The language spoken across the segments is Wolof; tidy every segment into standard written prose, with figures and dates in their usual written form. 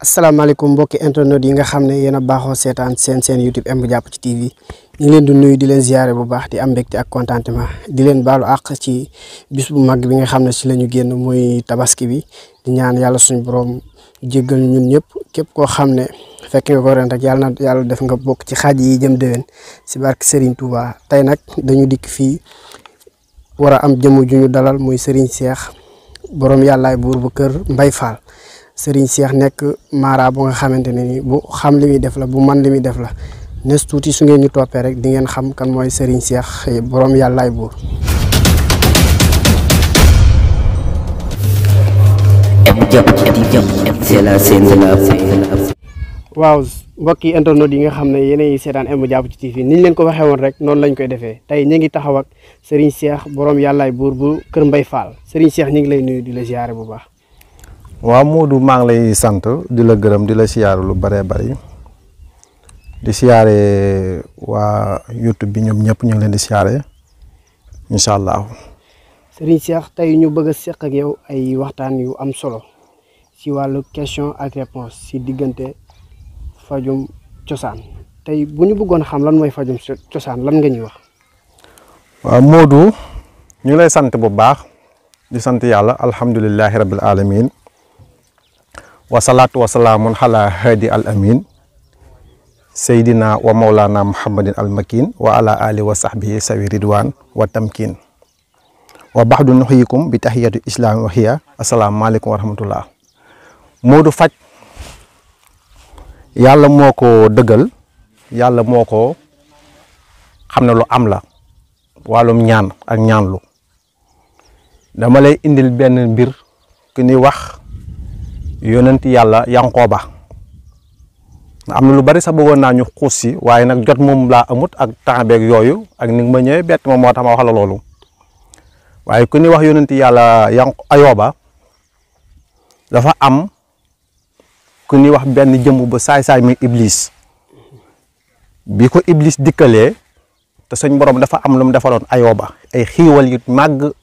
asalaamaaleykum mbokki internet yi nga xam ne yéen a baaxoo seetaan seen YouTube M Jàpp Ci TV ñu ngi leen di nuyu di leen ziare bu baax di am mbégte ak contentement di leen baalu àq ci bis bu mag bi nga xam ne si la ñu génn muy tabaski bi di ñaan yàlla suñu borom jéggal ñun ñëpp képp koo xam ne fekk nga ko ren rek yàlla na yàlla def nga bokk ci xaaj yi jëm déwén si barke Serigne Touba. tey nag dañu dikk fii war a am jëmm ju ñu dalal muy Serigne Cheikh borom yàllaay buur bu kër Mbay Fall. Serigne Cheikh nekk mara bu nga xamante ne ni bu xam li muy def la bu man li muy def la nes tuuti su ngeen ñu toppee rek di ngeen xam kan mooy Serigne Cheikh borom yàllaay buur. waaw mbokki internet yi nga xam ne yéenay seetaan M Jàpp Ci TV ni ñu leen ko waxee woon rek noonu lañ koy defee tey ñu ngi taxaw ak Serigne Cheikh borom yàllaay buur bu kër Mbay Fall Serigne Cheikh ñu ngi lay nuyu di la ziare bu baax. waaw Modou maa ngi lay sant di la gërëm di la siyaare lu bëree bëri di siyaare waa YouTube bi ñoom ñëpp ñu ngi leen di siyaare incha allah. Serigne Cheikh tey ñu bëgg a seq ak yow ay waxtaan yu am solo si wàllu question ak réponse si diggante fajum cosaan tey bu ñu bëggoon xam lan mooy fajum cosaan lan nga ñuy wax. waaw Modou ñu lay sant bu baax di sant yàlla alhamdulillahi rabbil alamin wasalaatu wasalaamun ala hadi al amin seydina wa maulana muhammadin al makin wa ala alihi wa sahbihi sawi ridwan wa tamkin wa baxdu nuxyikum bi tahiyatu islami wa hiya asalaamaaleykum wa rahmatullah. Modou faj yàlla moo ko dëggal yàlla moo ko xam ne lu am la wàllum ñaan ak ñaanlu dama lay indil benn mbir ki ni wax yonent yàlla Yankooba am na lu bari sax bëggoon naa ñu xuus si waaye nag jot moom laa amut ak temps beeg yooyu ak ni nga ma ñëwee bett moom moo tax ma wax la loolu waaye ku ni wax yonent yàlla Ayooba dafa am ku ni wax benn jëmm ba saay-saay mi Iblis bi ko Iblis dikkalee te suñ borom dafa am lu mu defaloon Ayooba ay xiiwal yu màgg.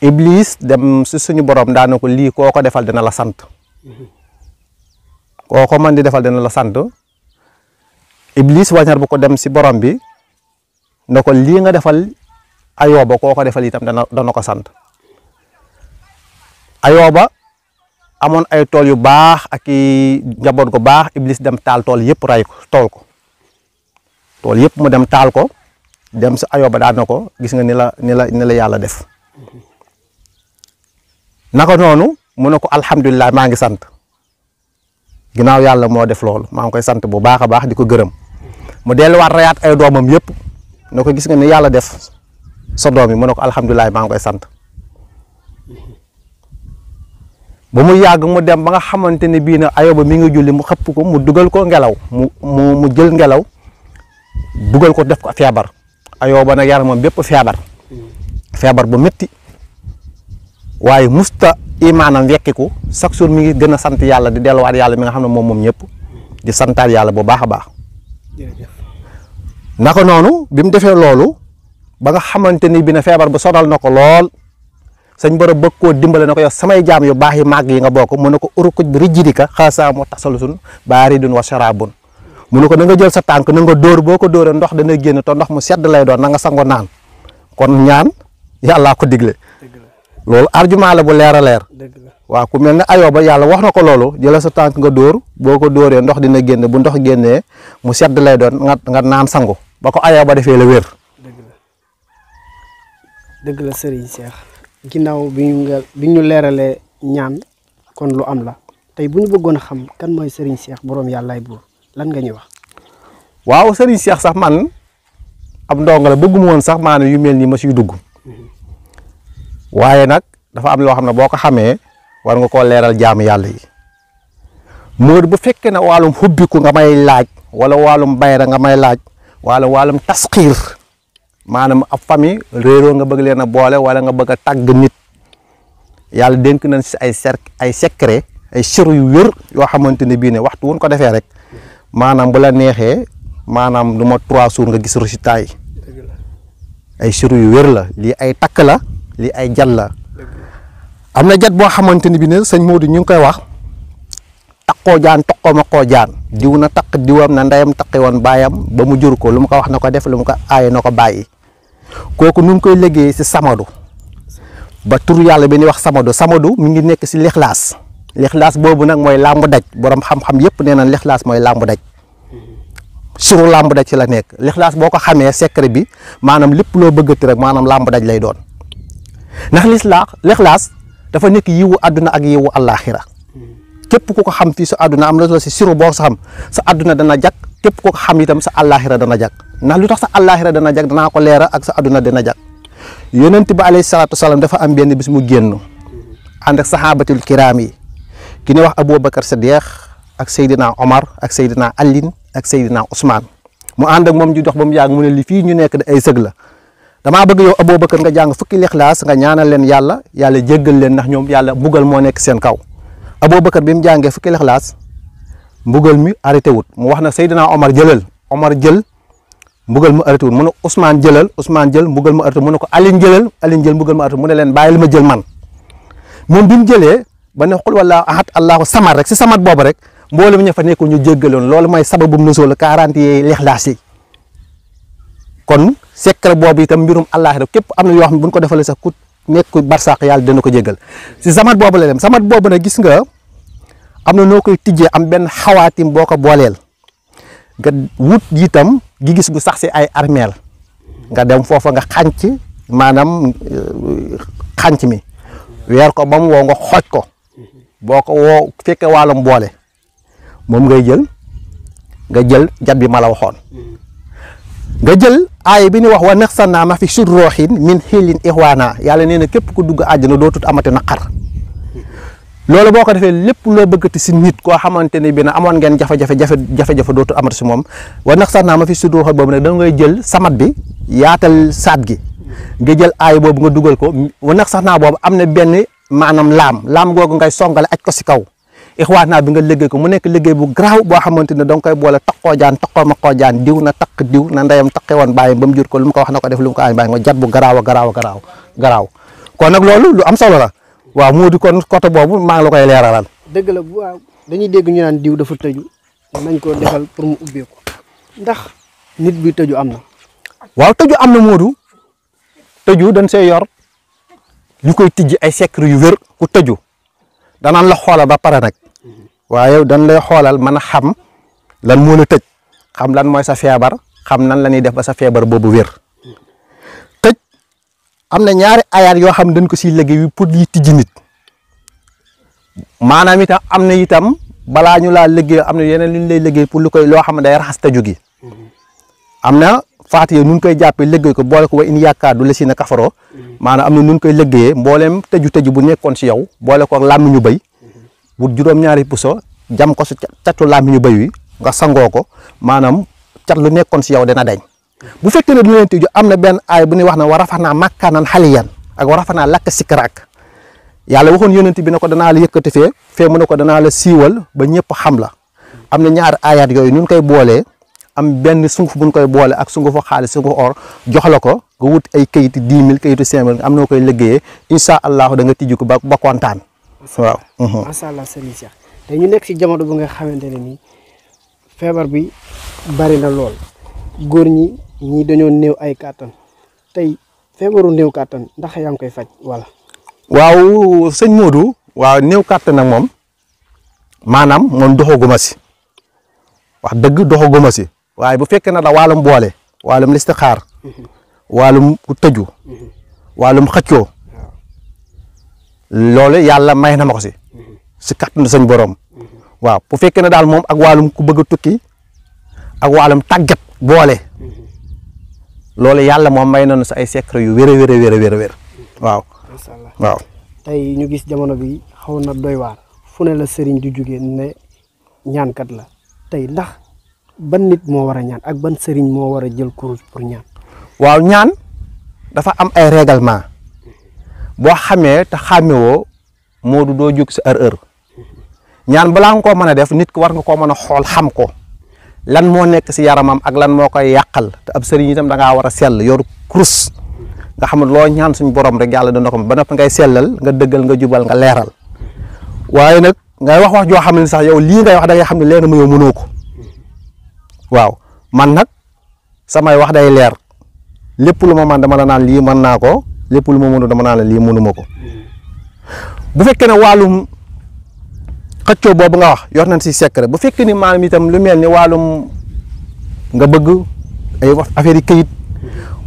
Iblis dem si suñu borom daana ko lii koo ko defal dina la sant koo ko man di defal dina la sant Iblis wañar bu ko dem si borom bi ne ko lii nga defal Ayooba koo ko defal itam dana ko sant. Ayooba amoon ay tool yu baax ak i njaboot gu baax Iblis dem taal tool yëpp ray ko tool yëpp mu dem taal ko dem si Ayooba daana ko gis nga ni la yàlla def. naka noonu mu ne ko alhamdulilah maa ngi sant ginnaaw yàlla moo def loolu maa ngi koy sant bu baax a baax di ko gërëm mu delluwaat rayaat ay doomam yëpp ne ko gis nga ni yàlla def sa doom yi mu ne ko alhamdulilah maa ngi koy sant ba mu yàgg mu dem ba nga xamante ne bii na Ayooba mi nga julli mu xëpp ko mu dugal ko ngelaw mu jël ngelaw dugal ko def ko feebar Ayooba nag yaramam bépp feebar bu métti. waaye musta imaanam wekkiku chaque jour mi ngi gën a sant yàlla di delluwaat yàlla mi nga xam ne moom ñëpp di santaat yàlla bu baax a baax. naka noonu bi mu defee loolu ba nga xamante ni bi na feebar bu sonal na ko lool sañ borom bëgg koo dimbale na ko yow samay jaam yu baax yi màgg yi nga bokk mu ne ko urukuj bi rijjidika xaasaa moo tasalusun baaridun wa sharabun mu ne ko na nga jël sa tànk na nga dóor boo ko dóoree ndox dana génn te ndox mu sedd lay doon na nga sango naan kon ñaan yàllaa ko digle. loolu argument la bu leer a leer waaw ku mel ne Ayooba yàlla wax na ko loolu jëla sa tànk nga dóor boo ko dóoree ndox dina génn bu ndox génnee mu sedd lay doon nga naan sangu ba ko Ayooba defee la wér. dëgg la Serigne Cheikh ginnaaw bi ñu leeralee ñaan kon lu am la tey bu ñu bëggoon a xam kan mooy Serigne Cheikh borom yàllaay buur lan nga ñuy wax. waaw Serigne Cheikh sax man ab ndongo la bëgguma woon sax maanaam yu mel nii ma siy dugg. waaye nag dafa am loo xam ne boo ko xamee war nga koo leeral jaamu yàlla yi Modou bu fekkee ne wàllum xubbiku nga may laaj wala wàllum bayra nga may laaj wala wàllum tasxiir maanaam ab famille réeroo nga bëgg leen a boole wala nga bëgg a tàgg nit yàlla dénk nañ si ay secret ay siru yu wér yoo xamante ne bii ne waxtu wuñ ko defee rek maanaam bu la neexee maanaam du ma 3 jours nga gis résultat yi ay siru yu wér la lii ay takk la. lii ay jat la am na jat boo xamante ni bi ne sëñ Modou ñu ngi koy wax takkoo jaan tokkoo ma koo jaan diw na takk diwam na ndeyam takki woon baayam ba mu jur ko lu mu ko wax na ko def lu mu ko aaye na ko bàyyi kooku nu ngi koy liggéey si samadu ba tur yàlla bi ñuy wax samadu mi ngi nekk si lixlaas boobu nag mooy làmb daj borom xam-xam yëpp nee na lixlaas mooy làmb daj suru làmb daj ci la nekk lixlaas boo ko xamee secret bi maanaam lépp loo bëggati rek maanaam làmb daj lay doon ndax lixlaas dafa nekk yiwu àdduna ak yiwu àllaaxira képp ku ko xam fii sa àdduna am la si suru boo sa xam sa àdduna dana jag képp ku ko xam itam sa àllaaxira dana jag ndax lu tax sa àllaaxira dana jag danaa ko leera ak sa àdduna dana jag yonent bi alayhi salaatu wasalaam dafa am benn bis mu génn ànd ak saxaabatul kiraam yi ki ñuy wax Aboubacar Sadiq ak Seydina Omar ak Seydina Alin ak Seydina Ousmane mu ànd ak moom ju dox ba mu yàgg mu ne li fii ñu nekk ay sëg la damaa bëgg yow Aboubacar nga jàng fukki lixlaas nga ñaanal leen yàlla jéggal leen ndax ñoom yàlla mbugal moo nekk seen kaw Aboubacar bi mu jàngee fukki lixlaas mbugal mi arrêté wut mu wax na Seydina Omar jëlal Omar jël mbugal mu arrêté wut mu ne Ousmane jëlal Ousmane jël mbugal mu arrêté mu ne ko Aline jëlal Aline jël mbugal mu arrêté mu ne leen bàyyil ma jël man moom bi mu jëlee ba ne xul wala ahad allahu samad rek si samad boobu rek mboolem ña fa nekkoon ñu jéggaloon loolu mooy sababu nuzuul 40 yi lixlaas yi kon secret boobu itam mbirum àllaaxira képp am na yoo xam ne bu ñu ko defalee sax ku nekk barsàq yàlla dana ko jéggal si samad boobu la dem samad boobu nag gis nga am na noo koy tijjee am benn xawaatim boo ko booleel nga wut itam gi gis gu sax si ay armeel nga dem foofa nga xànc maanaam xànc mi weer ko ba mu woo nga xooj ko boo ko woo fekkee wàllum boole moom ngay jël nga jël jat bi ma la waxoon nga jël aaya bi ni wax wa naxsanaa ma fi surrooxin min xilin ixwaana yàlla nee na képp ku dugg àjjana dootut amati naqar loolu boo ko defee lépp loo bëggati si nit koo xamante ne bi na amoon ngeen jafe-jafe dootu amati si moom wa naxsanaa ma fi surrooxin boobu nag da ngay jël samat bi yaatal saat gi nga jël aaya boobu nga dugal ko wa naxsanaa boobu am na benn maanaam laam googu ngay songale aj ko si kaw ixwaanaa bi nga liggéey ko mu nekk liggéey bu garaaw boo xamante ne danga koy boole takkoo ma koo jaan diw na takk diw na ndeyam takke woon bàyyi ba mu jur ko lu mu ko wax na ko def lu mu ko añ bàyyi nga jat bu garaaw kon nag loolu lu am solo la waaw moo di kon côté boobu maa ngi la koy leeralal. dëgg la waaw dañuy dégg ñu naan diw dafa tëju nañ ko defal pour mu ubbeeku ndax nit bi tëju am na. waaw tëju am na Modou tëju dañ see yor ñu koy tijji ay secret yu wér ku tëju danaan la xoolal ba pare nag waaye dañ lay xoolal mën a xam lan moo la tëj xam lan mooy sa feebar xam nan la ñuy def ba sa feebar boobu wér tëj am na ñaari ayaat yoo xam dañ ko siy liggéey pour yi tijji nit maanaam itam am na itam balaa ñu laa liggéey am na yeneen lu ñu lay liggéey pour lu koy loo xam ne day raxas tëju gi am na Faatiha nun koy jàppee liggéey ko boole ko wa in yaakaar du la si na kafaroo maanaam am na nun koy liggéeyee mbooleem tëju bu nekkoon si yow boole ko làmmiñu béy wut juróom-ñaari puso jam ko si catu làmmiñu béy wi nga sangoo ko maanaam cat lu nekkoon si yow dina dañ bu fekkee ne du leen tëju am na benn aay bu ñuy wax ne wa rafanaa makkaanan xaliyan ak wa rafanaa lakk sikrak yàlla waxoon yonent bi ne ko danaa la yëkkati fee mu ne ko danaa la siiwal ba ñëpp xam la am na ñaari aayaat yooyu nun koy boolee am benn sunguf buñ koy boole ak sungufu xaalis sungufu or jox la ko nga wut ay kayitu 10 000 kayitu 5 000 am noo koy liggéeyee incha allah da nga tijji ko ba kontaan. waaw. macha allah sëriñ Cheikh te ñu nekk si jamono bu nga xamante ne nii feebar bi bari na lool góor ñi dañoo néew ay kàttan tey feebaru néew kàttan ndax yaa ngi koy faj wala. waaw sëñ Modou. waaw néew kàttan nag moom maanaam moom doxaguma si wax dëgg doxaguma si. waaye bu fekkee na da wàllum boole wàllum listixaar wàllum ku tëju wàllum xëccoo loolu yàlla may na ma ko si kàttanu suñ borom waaw bu fekkee ne daal moom ak wàllum ku bëgg a tukki ak wàllum tàggat boole loolu yàlla moom may nañu si ay secret yu wér a wér waaw. macha allah waaw. tey ñu gis jamono bi xaw na doy waar fu ne la sëriñ du jógee ne ñaankat la tey ndax. ban nit moo war a ñaan ak ban sëriñ moo war a jël kurus pour ñaan. waaw ñaan dafa am ay règlement boo xamee te xàmmewoo Modou doo jóg sa heure ñaan balaa nga koo mën a def nit ki war nga koo mën a xool xam ko lan moo nekk si yaramam ak lan moo koy yàqal te ab sëriñ itam da ngaa war a sell yor kurus nga xam ne loo ñaan suñ borom rek yàlla dana ko ba noppi ngay sellal nga dëggal nga jubal nga leeral waaye nag ngay wax joo xam ne sax yow lii ngay wax da ngay xam ne leen ma yow mënoo ko waaw man nag samay wax day leer lépp lu ma man dama la naan lii mën naa ko lépp lu ma mënu dama naan la lii mënuma ko bu fekkee ne wàllum xëccoo boobu nga wax yor nañ si secret bu fekkee ni maanaam itam lu mel ni wàllum nga bëgg ay wax affaire yi këyit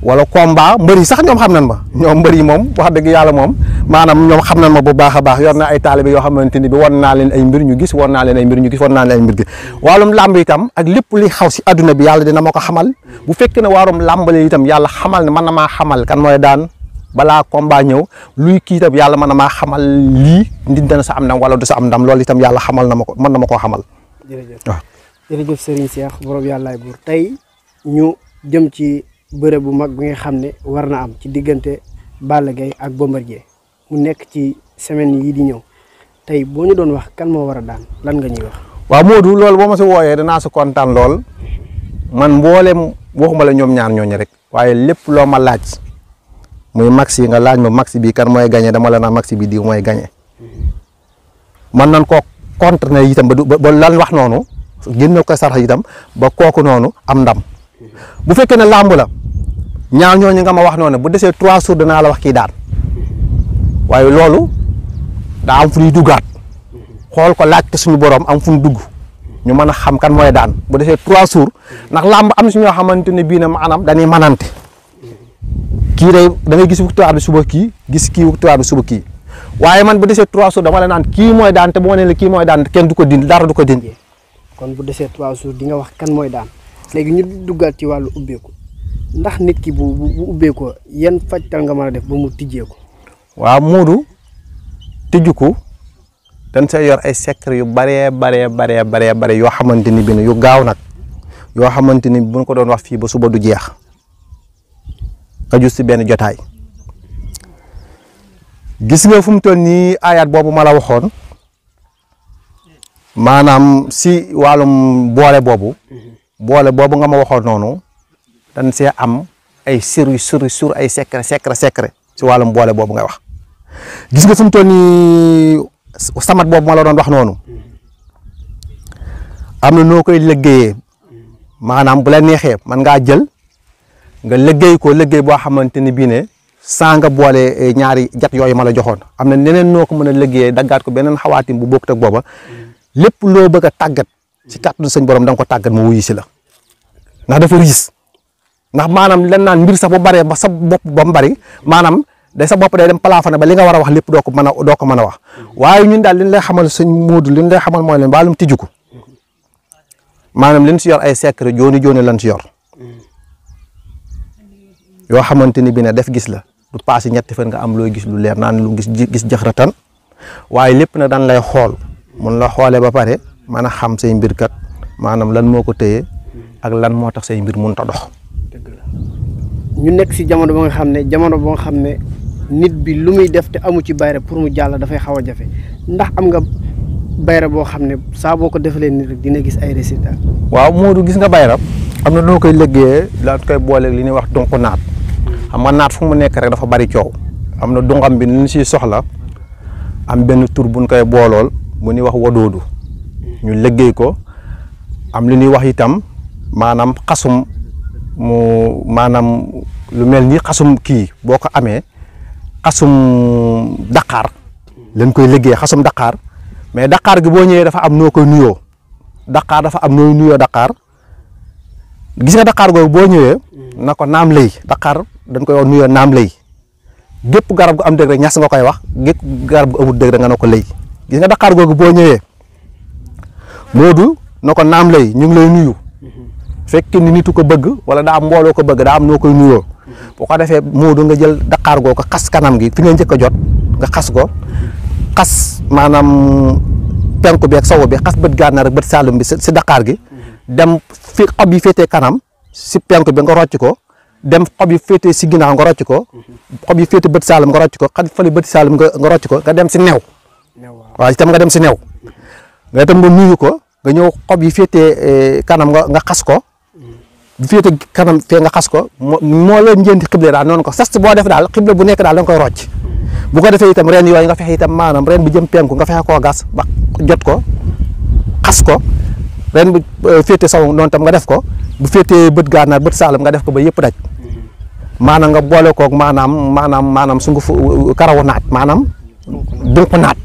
wala combat mbër yi sax ñoom xam nañ ma ñoom mbër yi moom wax dëgg yàlla moom maanaam ñoom xam nañ ma bu baax a baax yor na ay taalibe yoo xamante ni bi wan naa leen ay mbir ñu gis wan naa leen ay mbir ñu gis wan naa leen ay mbir gi wàllum làmb itam ak lépp li xaw si adduna bi yàlla dina ma ko xamal bu fekkee ne wàllum làmbale itam yàlla xamal ne mën na maa xamal kan mooy daan balaa combat ñëw luy kii itam yàlla mën na maa xamal lii nit dana sa am ndam wala du sa am ndam loolu itam yàlla xamal na ma ko mën na ma koo xamal. jërëjëf waaw jërëjëf Serigne Cheikh borom yàllaay buur tey ñu jëm ci bëre bu mag bi nga xam ne war na am ci diggante Balla Gaye ak Bombardier mu nekk ci semaine yi di ñëw tey boo ñu doon wax kan moo war a daan lan nga ñuy wax. waaw Modou loolu boo ma si wooyee danaa si kontaan lool man mboolem waxuma la ñoom ñaar ñooñu rek waaye lépp loo ma laaj muy max yi nga laaj ma max bi kan mooy gagné dama la naa max bi di mooy gagné man nan koo contre ne itam ba lan wax noonu génn ko sarax itam ba kooku noonu am ndam bu fekkee ne làmb la ñaar ñooñu nga ma wax noonu bu desee 3 jours danaa la wax kii daan waaye loolu daa am fu ñuy duggaat xool ko laaj ko suñu borom am fu ñu dugg ñu mën a xam kan mooy daan bu desee 3 jours ndax làmb am si ñoo xamante ne bii ne maanaam dañuy manante kii day da ngay gis victoire bi suba kii gis kii victoire bi suba kii waaye man bu desee 3 jours dama la naan kii mooy daan te bu ma nee la kii mooy daan kenn du ko dindi dara du ko dindi. kon bu desee 3 jours di nga wax kan mooy daan léegi ñu duggaat ci wàllu ubbeeku ndax nit ki bu ubbeekoo yan fajtal nga mën a def ba mu tijjeeku. waaw Modou tijjuku dañ see yor ay secret yu bare yoo xamante ni bi ne yu gaaw nag yoo xamante ni buñ ko doon wax fii ba suba du jeex xaju si benn jotaay gis nga fu mu toll nii ayat boobu ma la waxoon maanaam si wàllum boole boobu nga ma waxoon noonu dañ see am ay sur ay secret si wàllum boole boobu nga wax gis nga fu mu toll nii samat boobu ma la doon wax noonu am na noo koy liggéeyee maanaam bu la neexee man ngaa jël nga liggéey ko liggéey boo xamante ni bii ne saa nga boole ñaari jat yooyu ma la joxoon am na neneen noo ko mën a liggéeyee daggaat ko beneen xawaatim bu bokkut ak booba lépp loo bëgg a tàggat ci kàttanu sëñ borom da nga ko tàggat mu wuyu si la ndax dafa riis ndax maanaam lan naan mbir sax bu baree ba sa bopp ba mu bari maanaam sa bopp day dem plafonné ba li nga war a wax lépp doo ko mën a wax waaye ñun daal li ñu lay xamal sëñ Modou li ñu lay xamal mooy leen wàllum tijju ko maanaam li ñu si yor ay secret jooni lan si yor yoo xamante ni bi ne def gis la du passé ñetti fan nga am looy gis lu leer naan lu gis jëxratan waaye lépp nag daan lay xool mun la xoolee ba pare mën a xam say mbir kat maanaam lan moo ko téye ak lan moo tax say mbir mënut a dox. dëgg la ñu nekk si jamono ba nga xam ne nit bi lu muy def te amu ci bayre pour mu jàll dafay xaw a jafe ndax am nga bayre boo xam ne saa boo ko defalee nit rek dina gis ay résultats. waaw Modou gis nga bayra am na noo koy liggéeyee la koy booleeg li ñuy wax dunq naat xam nga naat fu mu nekk rek dafa bari coow am na dungam bi li ñu siy soxla am benn tur buñ koy boolool bu ñuy wax wadoodu ñu liggéey ko am li ñuy wax itam maanaam xasum mu maanaam lu mel ni xasum kii boo ko amee xasum daqaar lañ koy liggéey xasum daqaar mais daqaar gi boo ñëwee dafa am noo koy nuyoo daqaar dafa am nooy nuyoo daqaar gis nga daqaar googu boo ñëwee na ko naam lay daqaar dañ koy wax nuyoo naam lay gépp garab gu am dëgg rek ñas nga koy wax gépp garab gu amul dëgg rek nga ne ko lay gis nga daqaar googu boo ñëwee Modou na ko naam lay ñu ngi lay nuyu fekk ni nitu ko bëgg wala daa am mbooloo ko bëgg daa am noo koy nuyoo boo ko defee Modou nga jël daqaar googu xas kanam gi fi nga njëkk a jot nga xas ko xas maanaam penku bi ak sawu bi xas bët gànnaar ak bët saalum bi si daqaar gi dem fi xob yi féetee kanam si penku bi nga rocc ko dem xob yi féetee si ginnaaw nga rocc ko xob yi féetee bët saalum nga rocc ko xaj fali bët saalum nga rocc ko nga dem si new waaw itam nga dem si new nga itam nga nuyu ko nga ñëw xob yi féetee kanam nga xas ko bu féetee kanam fee nga xas ko moo leen njënti xible daal noonu ko sas boo def daal xible bu nekk daal da nga koy rocc bu ko defee itam reen yooyu nga fexe itam maanaam reen bi jëm penku nga fexe koo gas ba jot ko xas ko ren bu féete saw noonu tam nga def ko bu féetee bët gànnaar bët saalum nga def ko ba yëpp daj maanaam nga boole koog maanaam sunguf karawu naat maanaam dunq naat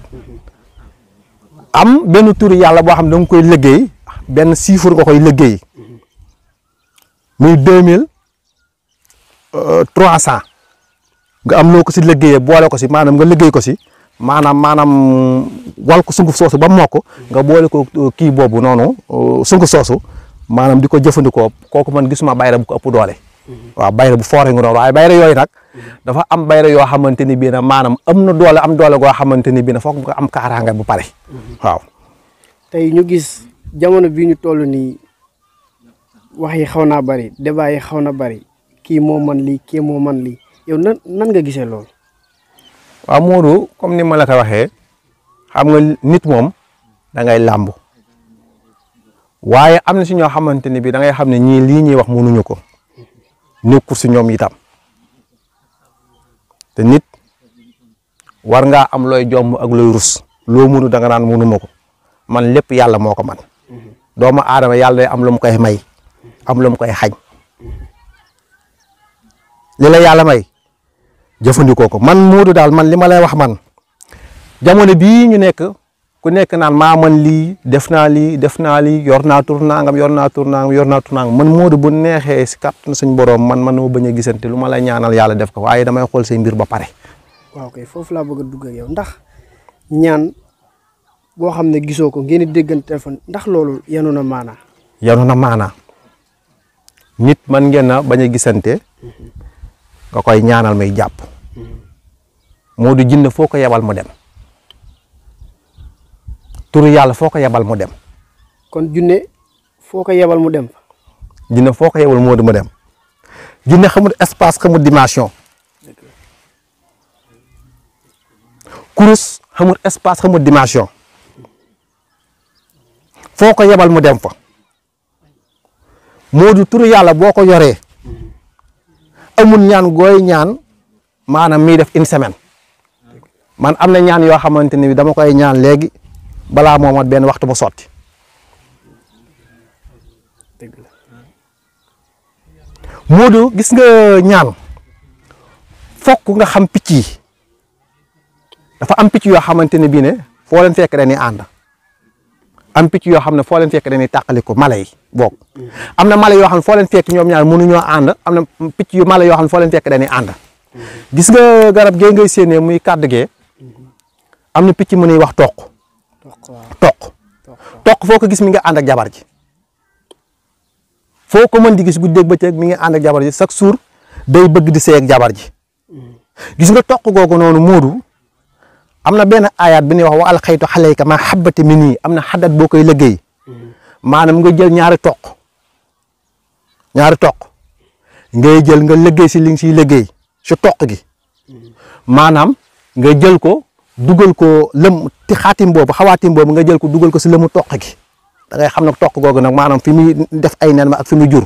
am benn turi yàlla boo xam ne da nga koy liggéey benn chiffre nga koy liggéey muy 2300 nga am loo ko si liggéeyee boole ko si maanaam nga liggéey ko si maanaam wal ko sunguf soosu ba mokk nga boole ko kii boobu noonu sunguf soosu maanaam di ko jëfandikoo kooku man gisuma bayra bu ko ëpp doole. waaw bayra bu foore nga noonu waaye bayra yooyu nag dafa am bayra yoo xamante ni bii nag maanaam am na doole am doole goo xamante ni bii nag foog nga am kaaraange bu pare waaw. tey ñu gis jamono bii ñu toll nii wax yi xaw naa bari débat yi xaw na bari kii moo man lii kii moo man lii yow nan nga gisee loolu. waaw Modou comme ni ma la ko waxee xam nga nit moom da ngay làmb waaye am na si ñoo xamante ni bii da ngay xam ne ñii lii ñuy wax mënuñu ko nekkul si ñoom itam te nit war ngaa am looy jomm ak looy rus loo mënu da nga naan mënuma ko man lépp yàlla moo ko man doomu aadama yàlla day am lu mu koy may am lu mu koy xañ li la yàlla may jëfandikoo ko man Modou daal man li ma lay wax man jamono bii ñu nekk ku nekk naan maa man lii def naa lii yor naa tur nangam man Modou bu neexee si kàttan suñ borom man ma bañ a gisante lu ma lay ñaanal yàlla def ko waaye damay xool say mbir ba pare. waaw kay foofu laa bëgg a dugg ak yow ndax ñaan boo xam ne gisoo ko ngeen di déggante téléphone ndax loolu yanu na maanaa. yanu na maanaa nit man ngeen a bañ a gisante nga koy ñaanal may jàpp Modou jinne foo ko yebal mu dem. turu yàlla foo ko yebal mu dem. kon junne foo ko yebal mu dem. jinne foo ko yebal Modou mu dem jinne xamul espace xamul dimension kurus xamul espace xamul dimension foo ko yebal mu dem fa Modou turu yàlla boo ko yoree amul ñaan gooy ñaan maanaam miy def une semaine man am na ñaan yoo xamante ni dama koy ñaan léegi. balaa moo mat benn waxtu ba sotti Modou gis nga ñaan fokk nga xam picc yi dafa am picc yoo xamante ne bii ne foo leen fekk dañuy ànd am picc yoo xam ne foo leen fekk dañuy tàqaliko mala yi boog am na mala yoo xam ne foo leen fekk ñoom ñaar mënuñoo ànd am na picc yu mala yoo xam ne foo leen fekk dañuy ànd gis nga garab gee ngay séenee muy kàdd gee am na picc mu nuy wax toq foo ko gis mi nga ànd ak jabar ji foo ko mën di gis guddeeg bëccëg mi ngi ànd ak jabar ji chaque jour day bëgg di sey ak jabar ji gis nga toq googu noonu Modou am na benn ayaat bi ñuy wax wa alxaytu alayka ma habbati minni am na xadat boo koy liggéey maanaam nga jël ñaari toq ngay jël nga liggéey si li nga siy liggéey si toq gi maanaam nga jël ko dugal ko lëm ti xaatim boobu xawaatim boobu nga jël ko dugal ko si lëmu toq gi da ngay xam ne toq googu nag maanaam fi muy def ay nen ma ak fi muy jur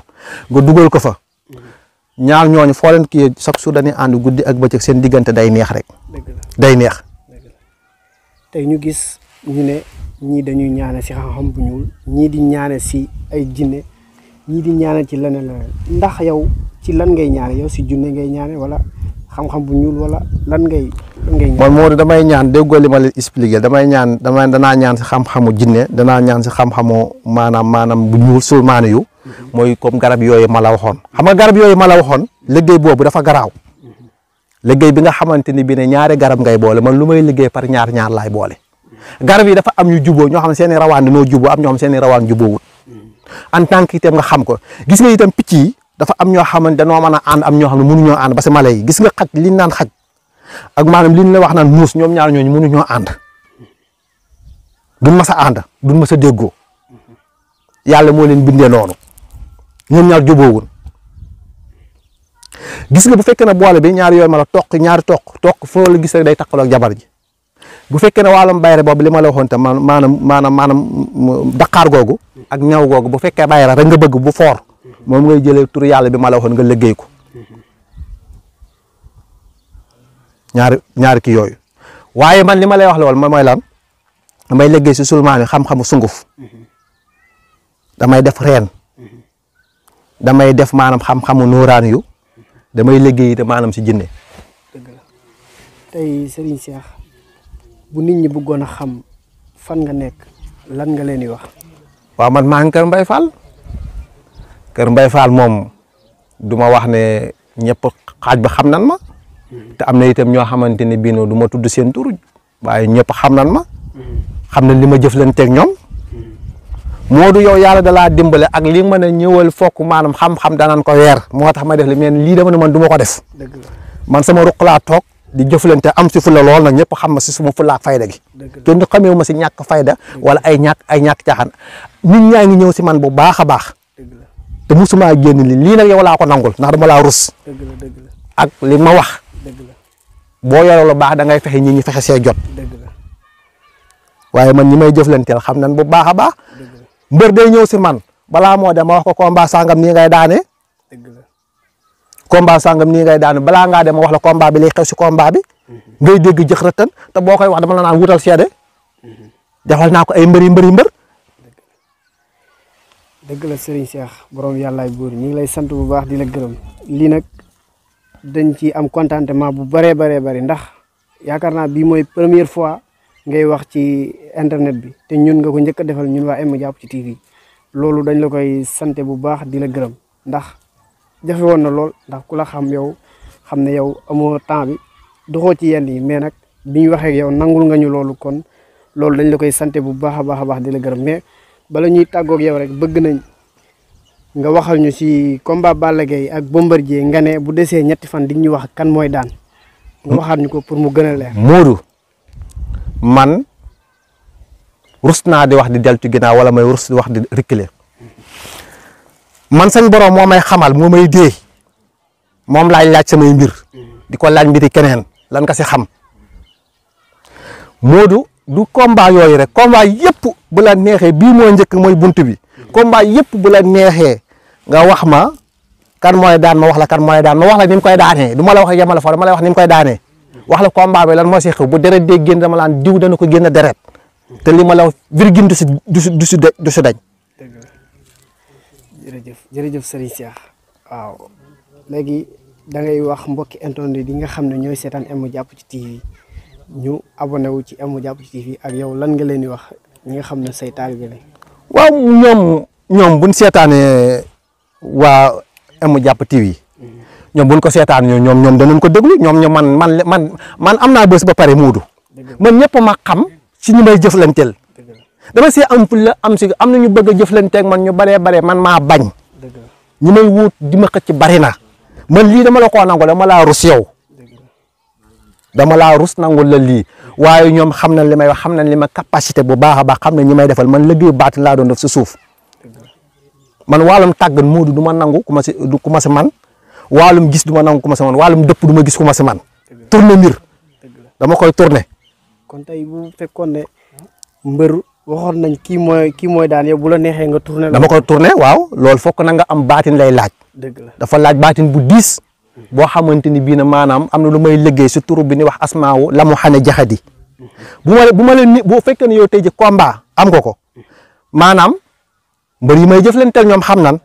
nga dugal ko fa ñaar ñooñu foo leen kii chaque jour dañuy ànd guddi ak bëccëg seen diggante day neex rek day neex. tey ñu gis ñu ne ñii dañuy ñaane si xam-xam bu ñuul ñii di ñaane si ay jinne ñii di ñaane ci leneen ndax yow ci lan ngay ñaane yow si junne ngay ñaane wala xam-xam bu ñuul wala lan ngay ñaan. man Modou damay ñaan déggoo li ma leen expliqué danaa ñaan si xam-xamu jinne danaa ñaan si xam-xamu maanaam bu ñuul sulmaani yu mooy comme garab yooyu ma la waxoon xam nga garab yooyu ma la waxoon liggéey boobu dafa garaaw liggéey bi nga xamante ni bi ne ñaari garab ngay boole man lu may liggéey par ñaar laay boole garab yi dafa am ñu juboo ñoo xam ne seen i rawaan dañoo juboo am ñoo xam seen i rawaan juboowut en tant que itam nga xam ko gis nga itam picc yi dafa am ñoo xamante dañoo mën a ànd am ñoo xam ne mënuñoo ànd parce que mala yi gis nga xaj liñ naan xaj ak maanaam liñ la wax naan muus ñoom ñaar ñooñu mënuñoo ànd duñ mas a ànd duñ mas a déggoo yàlla moo leen bindee noonu ñoom ñaar juboowul gis nga bu fekkee ne boole bi ñaari yooyu ma la ñaari toq foo la gis rek day takkaloo ak jabar ji bu fekkee ne wàllum bayre boobu li ma la waxoon tam maanaam daqaar googu ak ñaw googu bu fekkee bayre rek nga bëgg bu foor moom ngay jëlee tur yàlla bi ma la waxoon nga liggéey ko ñaari kii yooyu waaye man li ma lay wax loolu mooy lan damay liggéey si sulmaan yi xam-xamu sunguf damay def reen damay def maanaam xam-xamu nuuraan yu damay liggéey te maanaam si jinne. dëgg la tey Serigne Cheikh bu nit ñi bëggoon a xam fan nga nekk lan nga leen di wax. waaw man maa ngi Kër Mbaye Fall Kër Mbaye Fall moom du ma wax ne ñëpp xaaj ba xam nan ma te am na itam ñoo xamante ne bii du ma tudd seen tur waaye ñëpp xam nan ma xam na li ma jëflanteeg ñoom Modou yow yàlla da laa dimbale ak li nga mën a ñëwal fokk maanaam xam-xam danañ ko weer moo tax ma def li mais lii dama ne man du ma ko def man sama ruq laa toog di jëflante am si fula lool nag ñëpp xam ma si suma fulla ak fayda gi te ñu xamee ma si ñàkk fayda wala ay ñàkk caaxaan nit ñaa ngi ñëw si man bu baax a baax te musuma génn lii nag yow laa ko nangul ndax dama laa rus ak li ma wax boo yoroo lu baax da ngay fexe ñi fexe see jot waaye man ñi may jëflanteel xam nañ bu baax a baax mbër day ñëw si man balaa moo dem ma wax ko combat sangam nii ngay daane combat sangam nii ngay daane balaa ngaa dem ma wax la combat bi lay xew si combat bi ngay dégg jëx rëttan te boo koy wax dama la naan wutal seede defal naa ko ay mbër dëgg la Serigne Cheikh borom yàllaay buur ñu ngi lay sant bu baax di la gërëm lii nag dañ ci am contentement bu bëree bëri ndax yaakaar naa bii mooy première fois ngay wax ci internet bi te ñun nga ko njëkk a defal ñun waa M-Diap ci TV loolu dañ la koy sante bu baax di la gërëm ndax jafe woon na lool ndax ku la xam yow xam ne yow amoo temps bi doxoo ci yenn yi mais nag bi ñu waxee ak yow nangul nga ñu loolu kon loolu dañ la koy sante bu baax a baax di la gërëm mais bala ñuy tàggoog yow rek bëgg nañ nga waxal ñu ci combat Balla Gaye ak Bombardier nga ne bu desee ñetti fan di ñu wax kan mooy daan nga waxaat ñu ko pour mu gën a leer. Modou man rus naa di wax di deltu ginnaaw wala may rus di wax di reculer man sañ borom moo may xamal moo may dee moom laay laaj samay mbir di ko laaj mbiri keneen lan nga si xam Modou du combat yooyu rek combat yëpp bu la neexee bii moo njëkk mooy buntu bi combat yëpp bu la neexee nga wax ma kan mooy daan ma wax la kan mooy daan ma wax la ni mu koy daanee du ma la wax yemale foofu dama lay wax ni mu koy daanee wax la combat bi lan moo si xew bu deret dee génn dama laan diw dana ko génn deret te li ma la wax virgule du si dañ. jërëjëf Serigne Cheikh waaw léegi da ngay wax mbokki internet yi nga xam ne ñooy seetaan M-Diap ci TV ñu abonné wu ci M-Diap ci TV ak yow lan nga leen di wax ñi nga xam ne say taalibe lañ. waaw ñoom buñ seetaanee waa M-Diap TV ñoom buñ ko seetaan ñoom danañ ko déglu man am naa bés ba pare Modou man ñëpp ma xam si ñu may jëflanteel dama see am am na ñu bëgg a jëflanteeg man ñu baree man maa bañ ñi may wut di ma xëcc bari na man lii dama la koo nangu dama laa rus yow dama laa rus nangul la lii waaye ñoom xam nañ li may wax xam nañ li ma capacité bu baax a baax xam nañ ñi may defal man liggéeyu baatin laa doon def si suuf man wàllum tàggat Modou du ma nangu ku ma si man wàllum gis du ma nangu ku ma si man wàllum dëpp du ma gis ku ma si man tourné mbir dama koy tourné. kon tey bu fekkoon ne mbër waxoon nañ kii mooy daan yow bu la neexee nga tourné. dama koy tourné waaw loolu fokk na nga am baatin lay laaj. dëgg la dafa laaj baatin bu diis. boo xamante ni bii na maanaam am na lu may liggéey si turu bi ni wax asmaawu la mu xane jaxadi bu ma leen ni boo fekkee ne yow tey ji combat am nga ko maanaam mbër yi may jëflanteel ñoom xam nan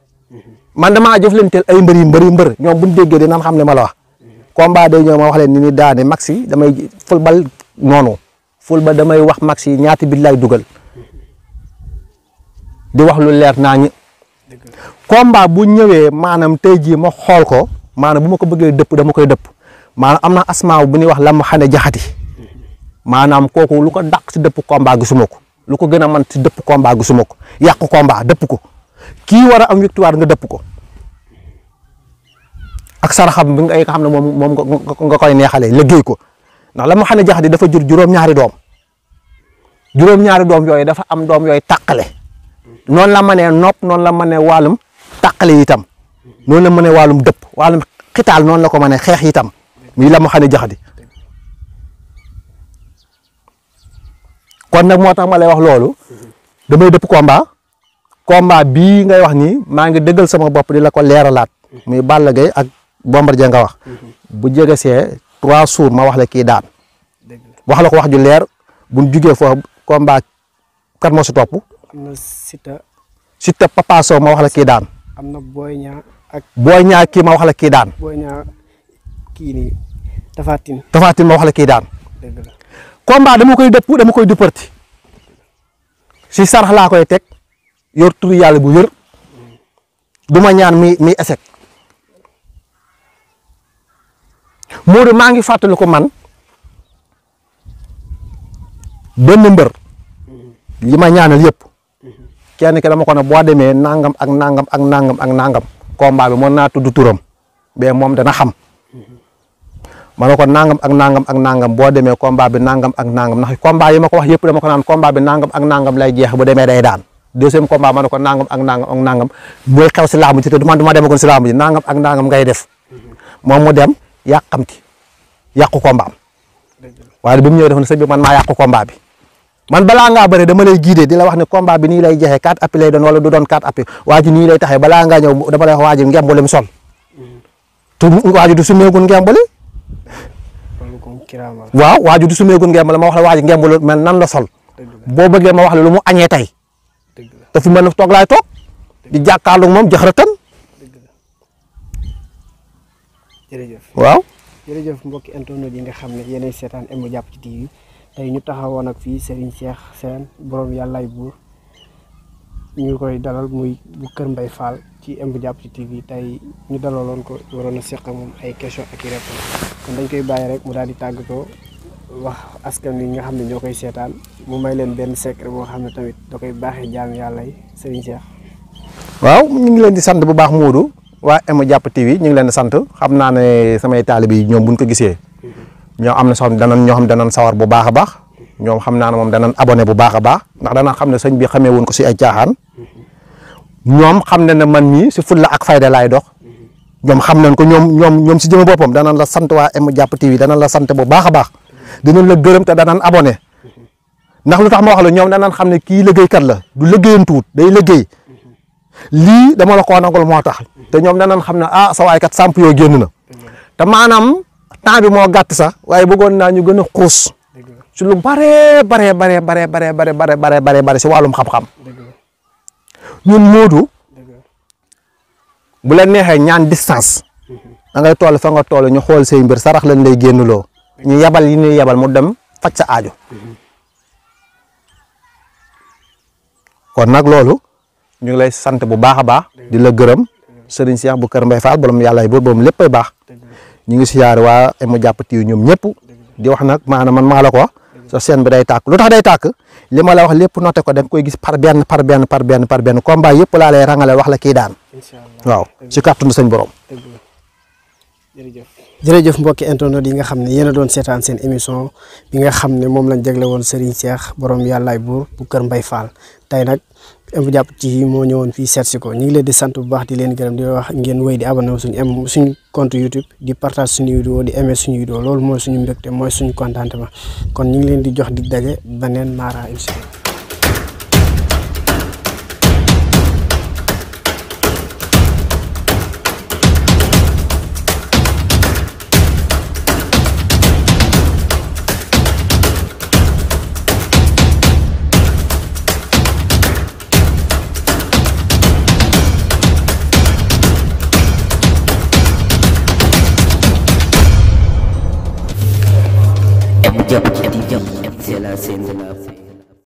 man damaa jëflanteel ay mbër ñoom buñ déggee dinañ xam ne ma la wax combat day ñëw ma wax leen ni ni daane maxi damay fulbal noonu fulba damay wax maxi ñaati bit lay dugal di wax lu leer naa ñi combat bu ñëwee maanaam tey jii ma xool ko maanaam bu ma ko bëggee dëpp dama koy dëpp maanaam am na asmaaw bu ñuy wax la mu xane jaxati maanaam kooku lu ko dàq si dëpp combat gisuma ko lu ko gën a man si dëpp combat gisuma ko yàq combat dëpp ko kii war a am victoire nga dëpp ko ak saraxam bi nga xam ne moom nga koy neexalee liggéey ko ndax la mu xane jaxati dafa jur juróom-ñaari doom yooyu dafa am doom yooyu tàqale noonu la mënee nopp noonu la mënee wàllum tàqale itam noonu la mënee wàllum dëpp wàllum xitaal noonu la ko mënee xeex itam muy la mu xane jaxati kon nag moo tax ma lay wax loolu damay dëpp combat bii ngay wax nii maa ngi dëggal sama bopp di la ko leeralaat muy Balla Gaye ak Bombardier nga wax bu jege see 3 jours ma wax la kii daan wax la ko wax ju leer buñ jugee foofu combat kat moo si topp. am na Siteu. Siteu Papa Sow ma wax la kii daan. am na Boy Niang ak. Boy Niang kii ma wax la kii daan. Boy Niang kii nii Tapha Tine. Tapha Tine ma wax la kii daan. dëgg la. combat dama koy dëpp dama koy dupparti si sarax laa koy teg yor turu yàlla bu wér du ma ñaan mi échec Modou maa ngi fàttali ko man benn mbër li ma ñaanal yëpp kenn ki dama ko ne boo demee nangam ak nangam ak nangam ak nangam combat bi mën naa tudd turam mais moom dana xam ma ne ko nangam ak nangam ak nangam boo demee combat bi nangam ak nangam ndax combat yi ma ko wax yëpp dama ko naan combat bi nangam ak nangam lay jeex bu demee day daan deuxième combat ma ne ko nangam ak nangam ak nangam mooy xew si laamu ji te man du ma demekoon si laamu ji nangam ak nangam ngay def moom mu dem yàqamti yàqu combat am waaye bi mu ñëw def na sëñ bi man maa yàqu combat bi man balaa ngaa bëre dama lay guider di la wax ne combat bi nii lay jeexee 4 appuis lay doon wala du doon 4 appuis waa ji nii lay taxee balaa ngaa ñëw dama lay wax waa ji ngembali mu sol te waa ji du sumeegul ngembali waaw waa ji du sumeegul ngembali ma wax la waa ji ngembali mel nan la sol boo bëggee ma wax la lu mu añee tey te fu mel ne toog laay toog di jàkkaarloog moom jaxaratan jërëjëf waaw jërëjëf mbokki internet yi nga xam ne yéenay seetaan M-Jàpp ci TV tey ñu taxawoon ak fii Serigne Cheikh Sène borom yàllaay buur ñu koy dalal muy bu Kër Mbaye Fall ci M-Jàpp ci TV tey ñu dalaloon ko waroon a seq moom ay question ak i réponse kon dañ koy bàyyi rek mu daal di tàggatoo wax askan wi nga xam ne ñoo koy seetaan mu may leen benn secret boo xam ne tamit da koy baaxee jaam yàlla yi Serigne Cheikh. waaw ñu ngi leen di sant bu baax Modou waa M-Jàpp TV ñu ngi leen di sant xam naa ne samay taalibe yi ñoom buñ ko gisee ñoo am na sax ñoo xam danañ sawar bu baax a baax ñoom xam naa ne moom danañ abonné bu baax a baax ndax dana xam ne sëñ bi xamee woon ko si ay caaxaan ñoom xam ne ne man mii si fulla ak fayda laay dox ñoom xam nañ ko ñoom si jëme boppam danañ la sant waa M-Jàpp TV danañ la sant bu baax a baax dinañ la gërëm te danañ abonné ndax lu tax ma wax la ñoom danañ xam ne kii liggéeykat la du liggéeyantuwut day liggéey lii dama la ko nangul moo tax te ñoom danañ xam ne ah sa waay kat samp yoo génn na te maanaam temps bi moo gàtt sax waaye bëggoon naa ñu gën a xuus ci lu bare si wàllum xam-xam ñun Modou bu la neexee ñaan distance da ngay toll fa nga toll ñu xool say mbir sarax lañ lay génnuloo ñu yebal yi ñuy yebal mu dem faj sa aajo kon nag loolu ñu ngi lay sant bu baax a baax di la gërëm Serigne Cheikh bu Kër Mbaye Fall borom yàlla buur borom léppay baax ñu ngi siyaare waa M-Jàpp TV ñoom ñëpp di wax nag maanaam man maa la ko wax sa chaîne bi day tàkk lu tax day tàkk li ma la wax lépp noté ko da nga koy gis par benn combat yëpp laa lay rangale wax la kii daan waaw si kàttanu sëñ borom. jërëjëf mbokki internet yi nga xam ne yéen a doon seetaan seen émission bi nga xam ne moom lañ jagle woon Serigne Cheikh borom yàllaay buur bu Kër Mbaye Fall tey nag M-Jàpp TV moo ñëwoon fii seet si ko ñu ngi leen di sant bu baax di leen gërëm di wax ngeen wéy di abonné suñu compte YouTube di partage suñu vidéo di aimer suñu vidéo loolu mooy suñu mbégte mooy suñu contentement kon ñu ngi leen di jox dig daje beneen maara incha allah. M-Jàpp TV, c'est la scène de la